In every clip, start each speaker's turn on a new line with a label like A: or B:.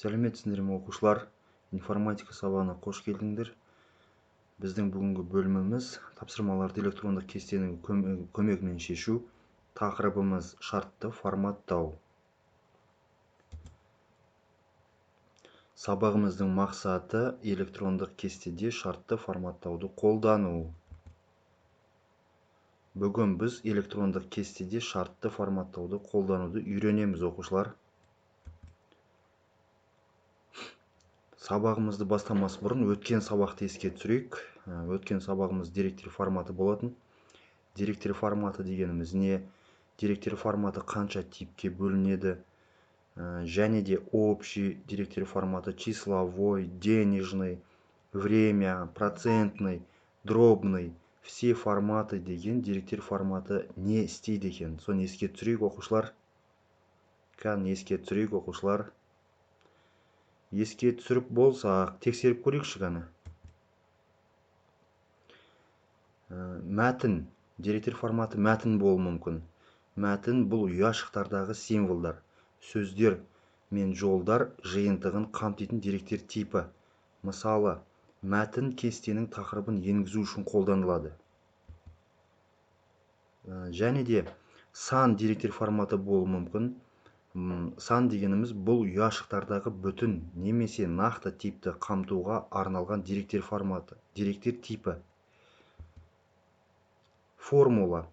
A: Сәлеметсіңдер ме, оқушылар? Информатика сабағына қош келдіңдер. Біздің бүгінгі бөліміміз тапсырмаларды электрондық кестенің көмегімен шешу. Тақырыбымыз шартты форматтау. Сабағымыздың мақсаты электрондық кестеде шартты форматтауды қолдану. Бүгін біз электрондық кестеде шартты форматтауды қолдануды үйренеміз, оқушылар. Сабағымызды бастамас бұрын өткен сабақты еске түсірейік. Өткен сабағымыз деректер форматы болатын. Деректер форматы дегеніміз не? Деректер форматы қанша типке бөлінеді? Және де общий деректер форматы, числовой, денежный, время, процентный, дробный, все форматы деген деректер форматы не істейді екен? Соны еске түсірейік, оқушылар. Кәне, еске түсірейік, оқушылар. Еске түсіріп болсақ, тексеріп көрейікші кәне. Мәтін, деректер форматы мәтін болуы мүмкін. Мәтін бұл ұяшықтардағы символдар, сөздер мен жолдар жиынтығын қамтитын деректер типі. Мысалы, мәтін кестенің тақырыбын енгізу үшін қолданылады. Және де сан деректер форматы болуы мүмкін. Сан дегеніміз бұл ұяшықтардағы бүтін немесе нақты типті қамтуға арналған деректер форматы, деректер типі. Формула.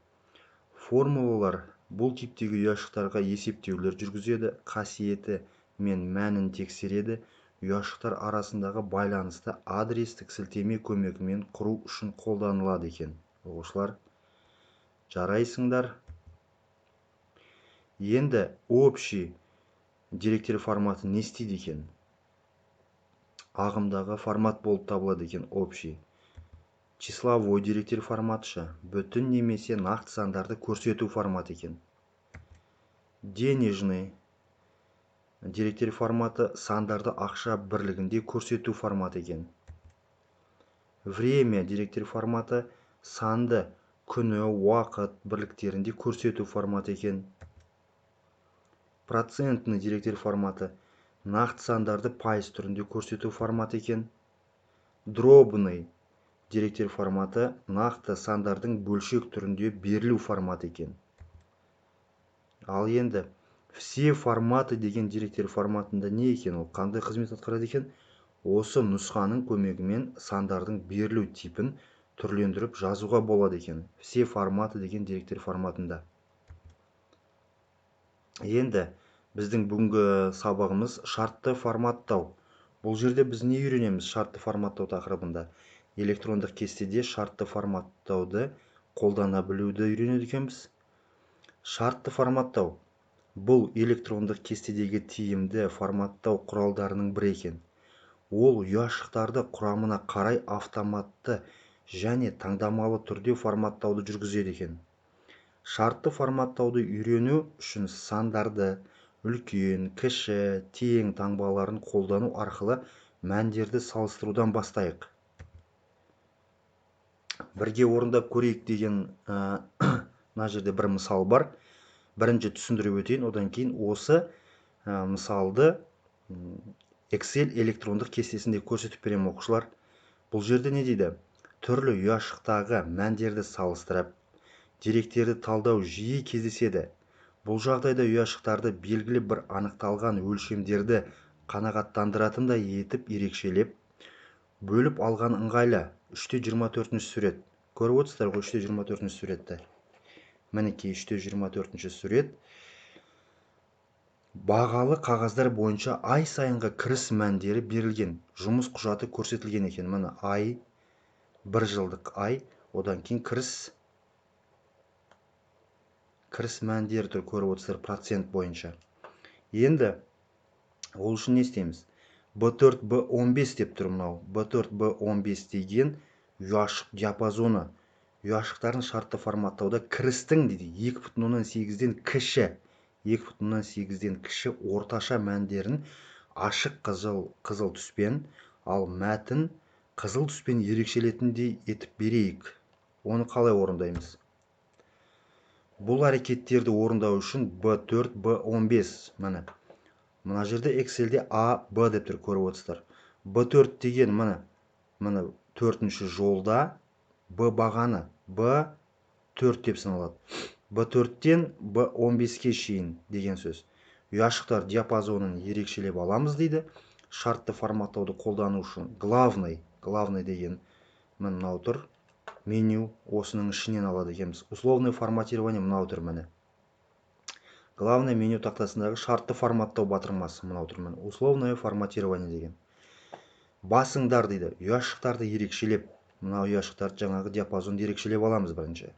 A: Формулалар бұл типтегі ұяшықтарға есептеулер жүргізеді, қасиеті мен мәнін тексереді, ұяшықтар арасындағы байланысты адрестік сілтеме көмегімен құру үшін қолданылады екен. Оқушылар, жарайсыңдар. Енді общий деректер форматы не істейді екен? Ағымдағы формат болып табылады екен общий. Числовой деректер форматыша бүтін немесе нақты сандарды көрсету форматы екен. Денежный деректер форматы сандарды ақша бірлігінде көрсету форматы екен. Время деректер форматы санды күні, уақыт бірліктерінде көрсету форматы екен. Процентный деректер форматы нақты сандарды пайыз түрінде көрсету форматы екен. Дробный деректер форматы нақты сандардың бөлшек түрінде берілу форматы екен. Ал енді все форматы деген деректер форматында не екен, ол қандай қызмет атқарады екен? Осы нұсқаның көмегімен сандардың берілу типін түрлендіріп жазуға болады екен. Все форматы деген деректер форматында. Енді біздің бүгінгі сабағымыз шартты форматтау. Бұл жерде біз не үйренеміз шартты форматтау тақырыбында? Электрондық кестеде шартты форматтауды қолдана білуді үйренеді екенбіз. Шартты форматтау бұл электрондық кестедегі тиімді форматтау құралдарының бірі екен. Ол ұяшықтарды құрамына қарай автоматты және таңдамалы түрде форматтауды жүргізеді екен. Шартты форматтауды үйрену үшін сандарды үлкен, кіші, тең таңбаларын қолдану арқылы мәндерді салыстырудан бастайық. Бірге орындап көрейік деген мына жерде бір мысал бар. Бірінші түсіндіріп өтейін, одан кейін осы мысалды Excel электрондық кестесінде көрсетіп беремін, оқушылар. Бұл жерде не дейді? Түрлі ұяшықтағы мәндерді салыстырып, деректерді талдау жиі кездеседі. Бұл жағдайда ұяшықтарды белгілі бір анықталған өлшемдерді қанағаттандыратындай етіп ерекшелеп, бөліп алған ыңғайлы. 3-24 сурет. Көріп отырсыздар ғой 3-24 суретті. Мінекей 3-24 сурет. Бағалы қағаздар бойынша ай сайынғы кіріс мәндері берілген. Жұмыс құжаты көрсетілген екен. Міне ай, бір жылдық ай, одан кейін кіріс мәндері тұр, көріп отырсыздар, процент бойынша. Енді ол үшін не істейміз? B4, B15 деп тұр мынау. B4, B15 деген ұяшық диапазоны. Ұяшықтарын шартты форматтауда кірістің дейді 2,8-ден кіші, 2,8-ден кіші орташа мәндерін ашық қызыл түспен, ал мәтін қызыл түспен ерекшелетіндей етіп берейік. Оны қалай орындаймыз? Бұл әрекеттерді орындау үшін B4, B15 міне Мына жерде Excel'де А, Б деп тұр, көріп отырсыздар. Б4 деген міне төртінші жолда Б бағаны, Б4 деп саналады. Б4-тен Б15-ке шейін деген сөз. Ұяшықтар диапазонын ерекшелеп аламыз дейді. Шартты форматтауды қолдану үшін главный, главный деген мынау тұр. Меню осының ішінен алады екенбіз. Условное форматирование мынау тұр міне. Главное меню тақтасындағы шартты форматтау батырмасы мынау тұр міне. Условное форматирование деген. Басыңдар дейді. Ұяшықтарды ерекшелеп, мына ұяшықтарды жаңағы диапазонды ерекшелеп аламыз бірінші.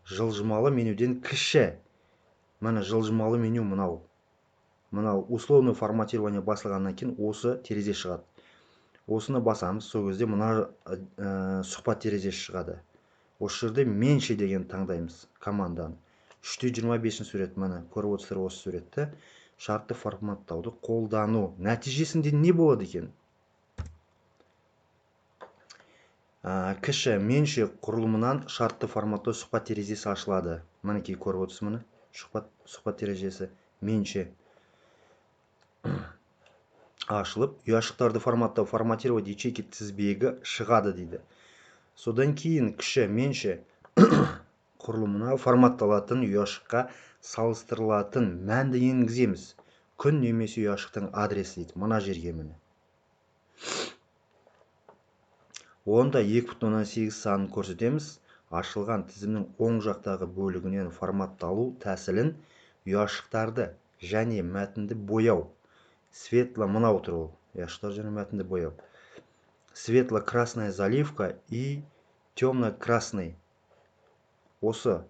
A: Жылжымалы менюден кіші. Міне жылжымалы меню мынау. Мынау условное форматирование басылғаннан кейін осы терезе шығады. Осыны басамыз, сол кезде мына сұхбат терезесі шығады. Осы жерде меньше деген таңдаймыз команданы. 3,25 сурет, міне көріп отырсыздар осы суретті. Шартты форматтауды қолдану нәтижесінде не болады екен? Кіші меньше құрылымынан шартты форматтау сұхбат терезесі ашылады. Мінекей көріп отырсыз, міне сұхбат терезесі меньше ашылып, ұяшықтарды форматтау, форматировать ячейки тізбегі шығады дейді. Содан кейін кіші меньше құрылымына форматталатын ұяшыққа салыстырылатын мәнді енгіземіз. Күн немесе ұяшықтың адресі дейді. Мына жерге міне. Онда 2,8 санын көрсетеміз. Ашылған тізімнің оң жақтағы бөлігінен форматталу тәсілін ұяшықтарды және мәтінді бояу. Светло мынау тұр ол. Ұяшықтар және мәтінді бояу. Светло-красная заливка и темно-красный. Осы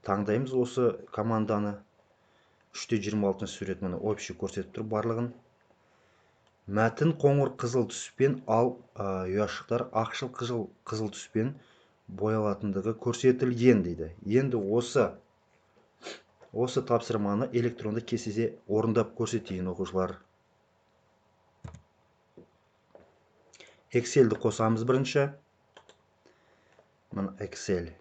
A: таңдаймыз осы команданы. 3,26 сурет міне общий көрсетіп тұр барлығын. Мәтін қоңыр қызыл түспен, ал ұяшықтар ақшыл қызыл түспен боялатындығы көрсетілген дейді. Енді осы тапсырманы электронды кестеде орындап көрсетейін оқушылар. Excel'ді қосамыз бірінші. Мына Excel.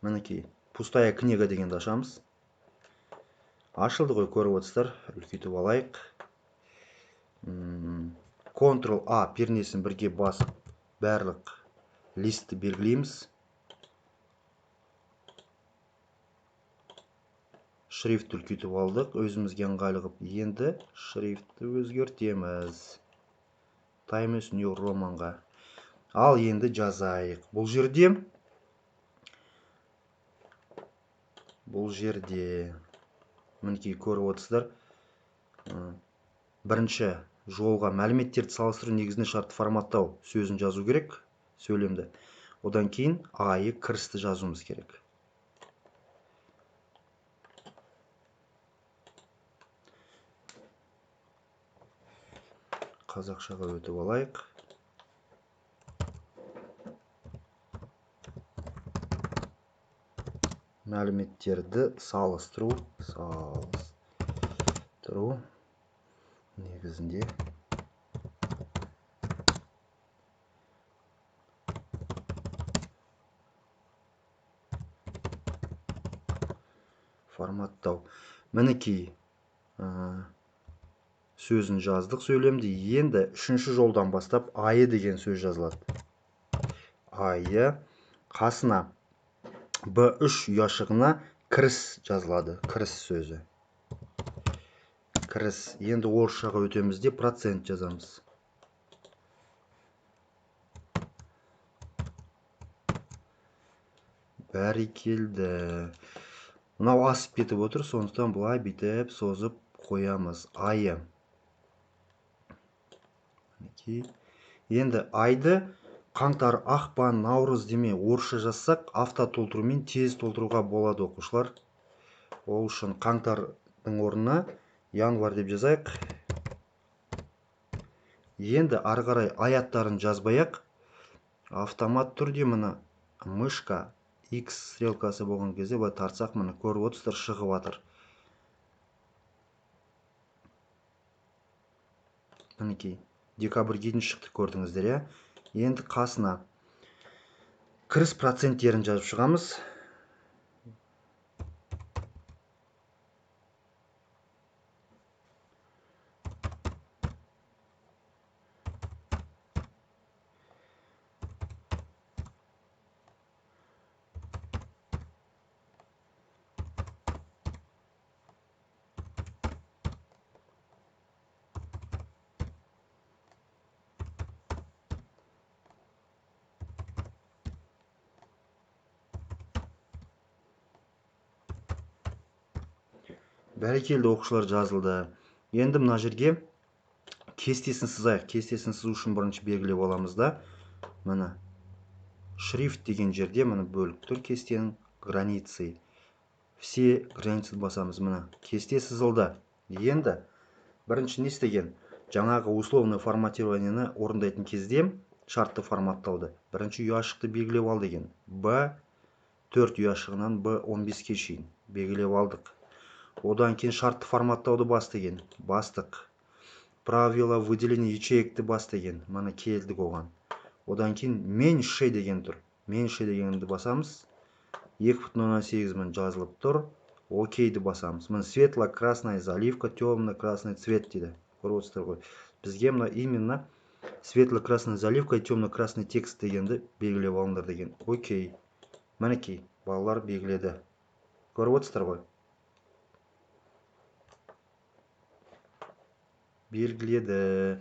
A: Мінекей, пустая книга дегенді ашамыз. Ашылды ғой, көріп отырсыздар. Үлкейтіп алайық. Ctrl A пернесін бірге басып, барлық листті белгілейміз. Шрифтті үлкейтіп алдық, өзімізге ыңғайлы қылып. Енді шрифтті өзгертеміз. Times New Romanға. Ал енді жазайық. Бұл жерде мінекей көріп отырсыздар. Бірінші жолға мәліметтерді салыстыру негізінде шартты форматтау сөзін жазу керек, сөйлемді. Одан кейін айы кірісті жазуымыз керек. Қазақшаға өтіп алайық. Мәліметтерді салыстыру негізінде форматтау. Мінекей сөзін жаздық сөйлемді. Енді үшінші жолдан бастап айы деген сөз жазылады. Айы қасына Б3 ұяшығына кіріс жазылады. Кіріс сөзі. Кіріс. Енді орысшаға өтеміз де процент жазамыз. Бәрекелді. Мынау асып кетіп отыр, сондықтан былай бүйтіп созып қоямыз. Айы. Енді айды қаңтар, ақпан, наурыз демей орысша жазсақ, автотолтырумен тез толтыруға болады оқушылар. Ол үшін қаңтардың орнына январь деп жазайық. Енді ары қарай аяттарын жазбай-ақ, автомат түрде мына мышка X стрелкасы болған кезде былай тартсақ, міне көріп отырсыздар, шығып жатыр. Мінекей, декабрьге дейін шықты, көрдіңіздер, иә? Енді қасына Кіріс проценттерін жазып шығамыз. Бәрекелді, оқушылар, жазылды. Енді мына жерге кестесін сызайық. Кестесін сызу үшін бірінші белгілеп аламыз да. Міне шрифт деген жерде міне бөліп тұр кестенің границы. Все границы басамыз. Міне кесте сызылды. Енді бірінші не істеген? Жаңағы условное форматированиені орындайтын кезде шартты форматтауды бірінші ұяшықты белгілеп ал деген. Б4 ұяшығынан Б15-ке шейін белгілеп алдық. Одан кейін шартты форматтауды бас деген. Бастық. Правила выделения ячеекті бас деген. Мына келдік оған. Одан кейін меньше деген тұр. Меньше дегенді басамыз. 2,8 мың жазылып тұр. Окейді басамыз. Міне светло-красная заливка, темно-красный цвет дейді. Көріп отырсыздар ғой. Бізге мына именно светло-красная заливка и темно-красный текст дегенді белгілеп алыңдар деген. Окей. Мінекей, балалар белгіледі. Көріп отырсыздар ғой. Белгіледі.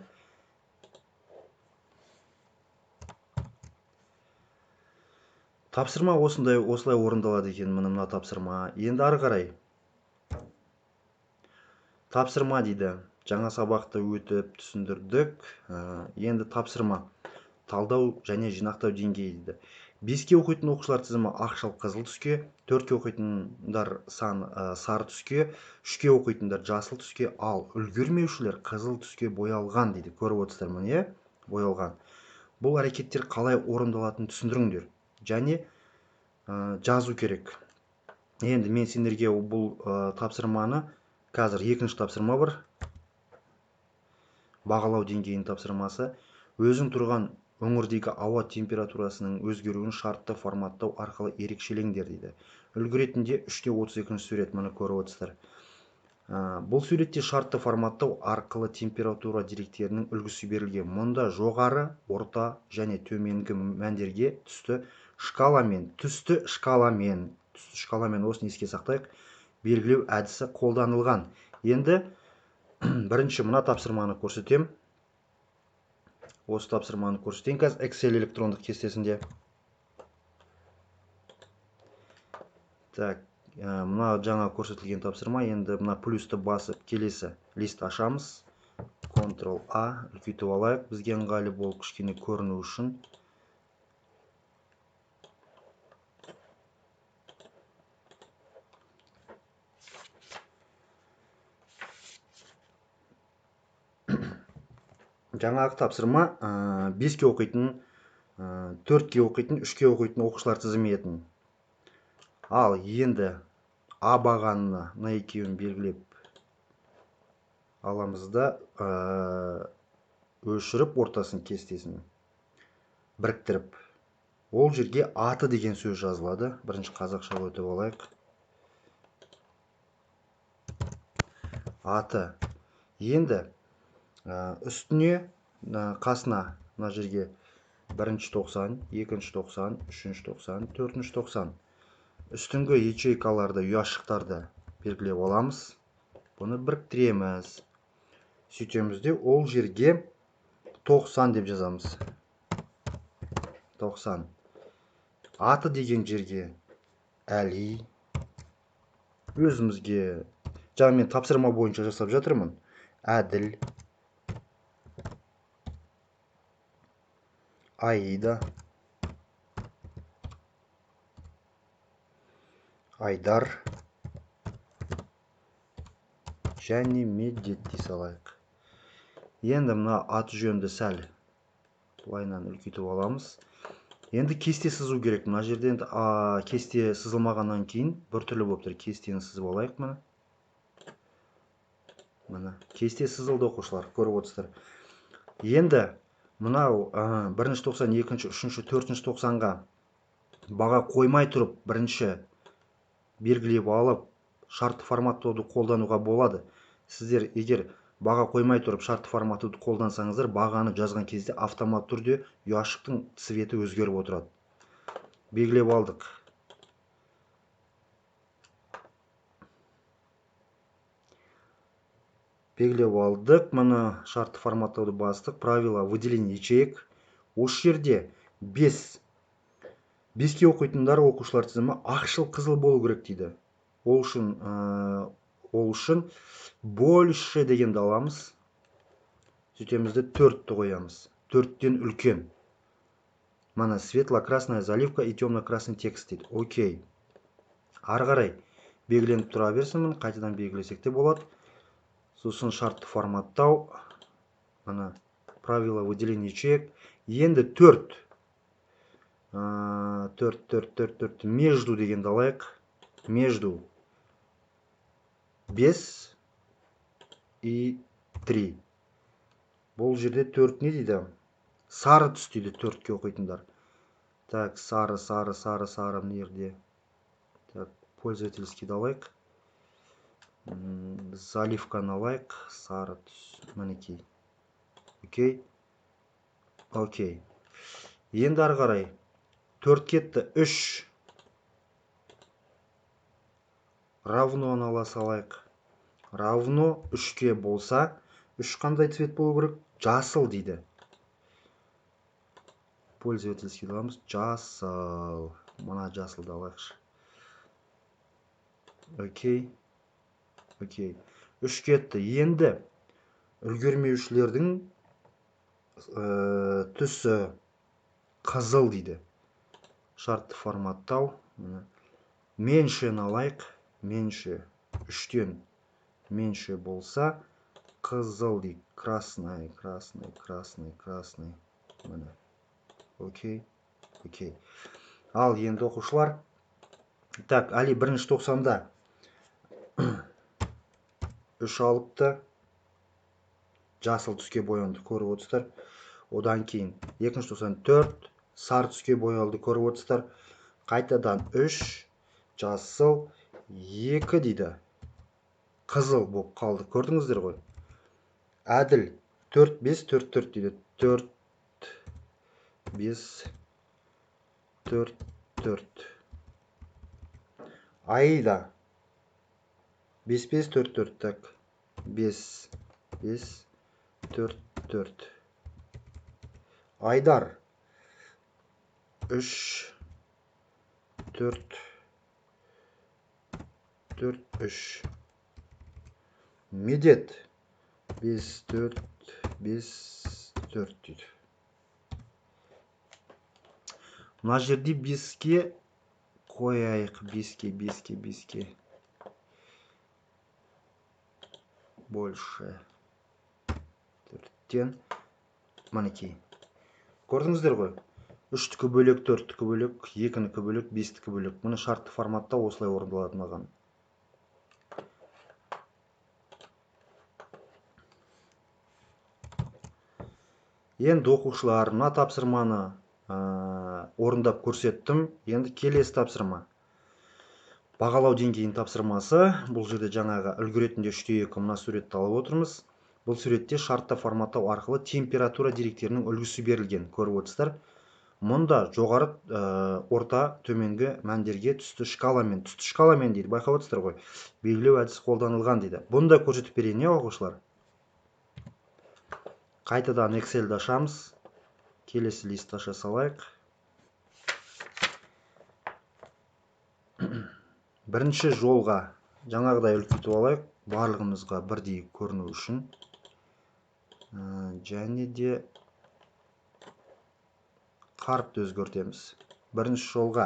A: Тапсырма осындай, осылай орындалады екен. Міне мына тапсырма. Енді ары қарай. Тапсырма дейді. Жаңа сабақты өтіп түсіндірдік. Енді тапсырма. Талдау және жинақтау деңгейі дейді. 5-ке оқитын оқушылар тізімі ақшыл қызыл түске, 4-ке оқитындар сары түске, 3-ке оқитындар жасыл түске, ал үлгермеушілер қызыл түске боялған дейді. Көріп отырсыздар міне, иә? Боялған. Бұл әрекеттер қалай орындалатынын түсіндіріңдер және жазу керек. Енді мен сендерге бұл тапсырманы қазір екінші тапсырма бар. Бағалау деңгейінің тапсырмасы. Өзің тұрған өңірдегі ауа температурасының өзгеруін шартты форматтау арқылы ерекшелеңдер дейді. Үлгі ретінде 3-32 сурет, міне көріп отырсыздар. Бұл суретте шартты форматтау арқылы температура деректерінің үлгісі берілген. Мұнда жоғары, орта және төменгі мәндерге түсті шкаламен, түсті шкаламен, түсті шкаламен осыны еске сақтайық, белгілеу әдісі қолданылған. Енді бірінші мына тапсырманы көрсетемін. Осы тапсырманы көрсетейін қазір Excel электрондық кестесінде. Так, мына жаңа көрсетілген тапсырма. Енді мына плюсті басып келесі лист ашамыз. Ctrl A үлкейтіп алайық, бізге ыңғайлы болып кішкене көріну үшін. Жаңағы тапсырма, 5-ке оқитын, 4-ке оқитын, 3-ке оқитын оқушылар тізімі етін. Ал енді А бағанына мына екеуін белгілеп аламыз да, өшіріп ортасын кестесін біріктіріп. Ол жерге аты деген сөз жазылады. Бірінші қазақша өтіп алайық. Аты. Енді үстіне, қасына мына жерге бірінші 90, екінші 90, үшінші 90, төртінші 90. Үстіңгі ячейкаларды, ұяшықтарды белгілеп аламыз. Бұны біріктіреміз. Сөйтеміз де ол жерге 90 деп жазамыз. 90. Аты деген жерге Әли. Өзімізге, жаңа мен тапсырма бойынша жасап жатырмын. Әділ. Аида. Айдар. Және Медет дей салайық. Енді мына аты жөнді сәл былайынан үлкейтіп аламыз. Енді кесте сызу керек. Мына жерде енді, кесте сызылмағаннан кейін біртүрлі болып тұр. Кестені сызып алайық міне. Міне кесте сызылды оқушылар, көріп отырсыздар. Енді мынау, бірінші 90, екінші, үшінші, төртінші 90-ға Баға қоймай тұрып бірінші белгілеп алып шартты форматтауды қолдануға болады. Сіздер егер баға қоймай тұрып шартты форматтауды қолдансаңыздар, бағаны жазған кезде автомат түрде ұяшықтың цветі өзгеріп отырады. Белгілеп алдық. Белгілеп алдық. Мына шартты форматтауды бастық. Правила выделения ячеек. Осы жерде 5-ке оқитындар оқушылар тізімі ақшыл қызыл болу керек дейді. Ол үшін больше дегенді аламыз. Сөйтеміз де 4-ті қоямыз. 4-тен үлкен. Мына светло-красная заливка и темно-красный текст дейді. Окей. Ары қарай белгіленіп тұра берсін. Қайтадан белгілесек те болады. Сосын шартты форматтау. Мына правила выделения ячеек. Енді 4. 4, 4, 4, 4. Между дегенді алайық. Между 5 и 3. Бұл жерде 4 не дейді? Сары түс дейді 4-ке оқитындар. Так, сары, сары, сары, сары мына жерде. Так, пользовательский алайық. Заливканы алайық. Сары түс. Мінекей. Окей. Окей. Енді ары қарай. 4 кетті. 3. Равноны ала салайық. Равно 3-ке болса, 3 қандай цвет болу керек? Жасыл дейді. Пользовательский аламыз. Жасыл. Мына жасылды алайықшы. Окей. Окей. 3 кетті. Енді үлгермеушілердің түсі қызыл дейді. Шартты форматтау. Меньшені алайық. Меньше 3-тен меньше болса, қызыл дейді. Красный, красный, красный, красный. Міне. Окей. Окей. Ал енді оқушылар. Так, Али бірінші тоқсанда 3 алыпты. Жасыл түске боянды, көріп отырсыздар. Одан кейін екінші тоқсан 4 сары түске боялды, көріп отырсыздар. Қайтадан 3 жасыл 2 дейді. Қызыл болып қалды, көрдіңіздер ғой. Әділ 4 5 4 4 дейді. 4 5 4 4. Аида 5 5 4 4. Так, 5 5 4 4. Айдар 3 4 4 3. Медет 5 4 5 4 дейді. Мына жерде 5-ке қояйық. 5-ке, 5-ке, 5-ке. Больше 4-тен. Мінекей. Көрдіңіздер ғой? 3-тікі бөлек, 4-тікі бөлек, 2-нікі бөлек, 5-тікі бөлек. Мұны шартты форматта осылай орындалады маған. Енді оқушылар, мына тапсырманы орындап көрсеттім. Енді келесі тапсырма. Бағалау деңгейінің тапсырмасы. Бұл жерде жаңағы үлгіретінде 3-2 мына суретті алып отырмыз. Бұл суретте шартты форматтау арқылы температура деректерінің үлгісі берілген. Көріп отырсыздар. Мұнда жоғары, орта, төменгі мәндерге түсті шкаламен, түсті шкаламен дейді. Байқап отырсыздар ғой. Белгілеу әдісі қолданылған дейді. Бұны да көрсетіп берейін, не оқушылар? Қайтадан Excel'ді ашамыз. Келесі листті аша салайық. Бірінші жолға жаңағыдай үлкейтіп алайық, барлығымызға бірдей көріну үшін. Және де қаріпті өзгертеміз. Бірінші жолға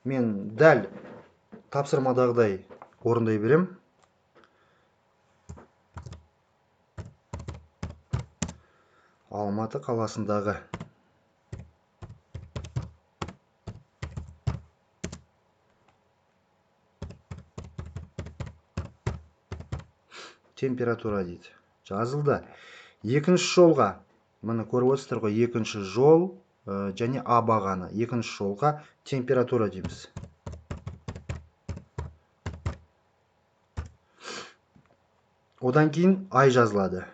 A: мен дәл тапсырмадағыдай орындай берем. Алматы қаласындағы температура дейді. Жазылды. Екінші жолға, міне көріп отырсыздар ғой, екінші жол. және А бағаны. Екінші жолға температура дейміз. Одан кейін ай жазылады.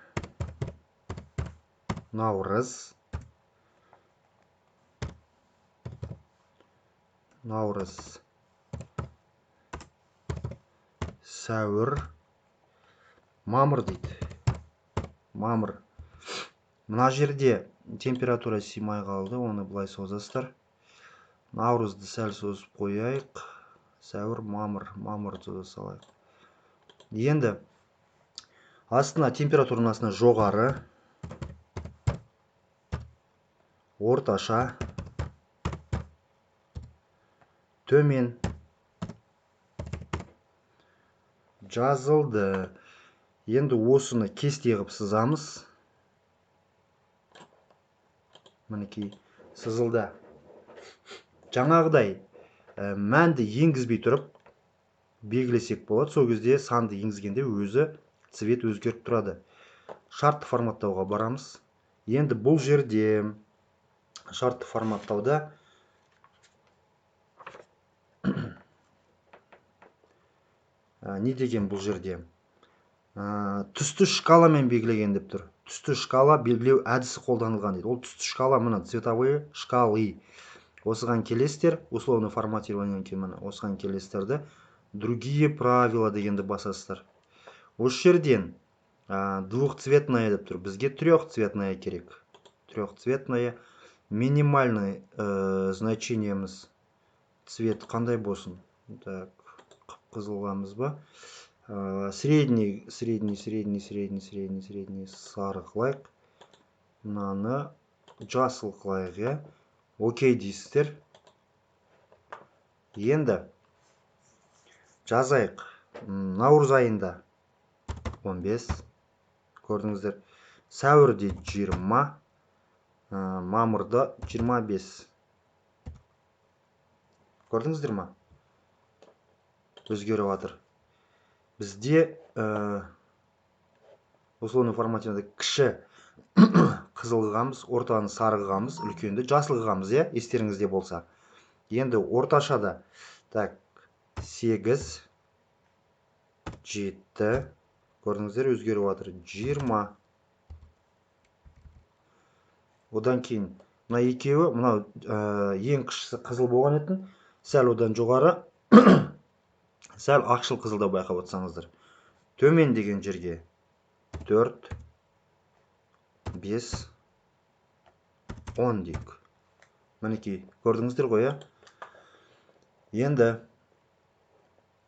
A: Наурыз. Наурыз. Сәуір. Мамыр дейді. Мамыр. Мына жерде температура сыймай қалды, оны былай созасыздар. Наурызды сәл созып қояйық. Сәуір, мамыр, мамырды соза салайық. Енді астына температураның астына жоғары, орташа, төмен жазылды. Енді осыны кесте қылып сызамыз. Мінекей сызылды. Жаңағыдай мәнді енгізбей тұрып белгілесек болады. Сол кезде санды енгізгенде өзі цвет өзгеріп тұрады. Шартты форматтауға барамыз. Енді бұл жерде шартты форматтауда не деген бұл жерде? Түсті шкаламен белгілеген деп тұр. Түсті шкала белгілеу әдісі қолданылған дейді. Ол түсті шкала мына цветовые шкалы. Осыған келесіздер, условно форматированиеден кейін мына осыған келесіздер де другие правила дегенді басасыздар. Осы жерден двухцветная деп тұр. Бізге трехцветная керек. Трехцветная. Минимальный значениеміз цвет қандай болсын? Так, қып-қызыл қыламыз ба? Средний, средний, средний, средний, средний, средний сары қылайық. Мынаны жасыл қылайық, иә. Окей дейсіздер. Енді жазайық. Наурыз айында 15, көрдіңіздер. Сәуірде 20, мамырда 25. Көрдіңіздер ма? Өзгеріп жатыр. Бізде условный форматында кіші қызыл қылғанбыз, ортаны сары қылғанбыз, үлкенді жасыл қылғанбыз, иә, естеріңізде болса. Енді орташада так 8, 7, көрдіңіздер, өзгеріп жатыр, 20. Одан кейін мына екеуі, мынау ең кішісі қызыл болған етін, сәл одан жоғары, сәл ақшыл қызылда байқап отырсаңыздар. Төмен деген жерге 4, 5, 10 дейік. Мінекей, көрдіңіздер ғой, иә? Енді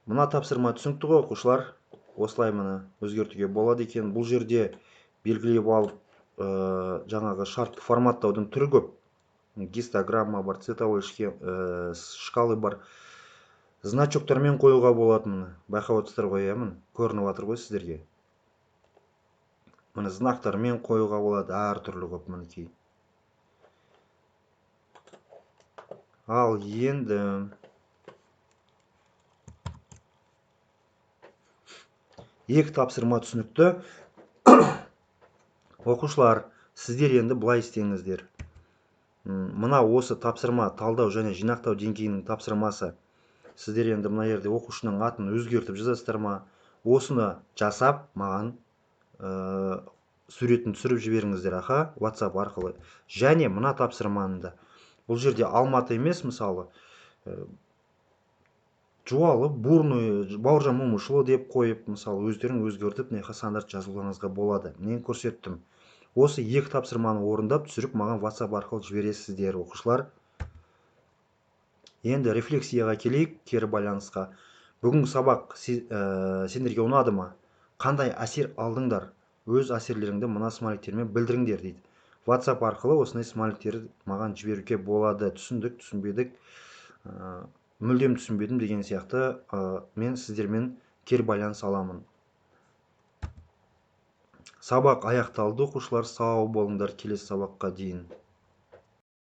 A: мына тапсырма түсінікті ғой, оқушылар. Осылай мына өзгертуге болады екен. Бұл жерде белгілеп алып, жаңағы шартты форматтаудың түрі көп. Гистограмма бар, цветовой шкалы бар. Значоктармен қоюға болады міне. Байқап отырсыздар ғой, иә, міне көрініп жатыр ғой сіздерге. Міне знактармен қоюға болады, әртүрлі көп мінекей. Ал енді екі тапсырма түсінікті. Оқушылар, сіздер енді былай істеңіздер. Мына осы тапсырма талдау және жинақтау деңгейінің тапсырмасы. Сіздер енді мына жерде оқушының атын өзгертіп жазасыздар ма? Осыны жасап маған суретін түсіріп жіберіңіздер, аха, WhatsApp арқылы. Және мына тапсырманы да. Бұл жерде Алматы емес, мысалы, Жуалы, Бурный, Бауыржан Момышұлы деп қойып, мысалы, өздерің өзгертіп, мына жаққа стандарт жазуларыңызға болады. Мен көрсеттім. Осы екі тапсырманы орындап түсіріп маған WhatsApp арқылы жібересіздер, оқушылар. Енді рефлексияға келейік, кері байланысқа. Бүгінгі сабақ сендерге ұнады ма? Қандай әсер алдыңдар? Өз әсерлеріңді мына смайликтермен білдіріңдер дейді. WhatsApp арқылы осындай смайликтерді маған жіберуге болады. Түсіндік, түсінбедік, мүлдем түсінбедім деген сияқты, мен сіздермен кері байланыс аламын. Сабақ аяқталды, оқушылар, сау болыңдар, келесі сабаққа дейін.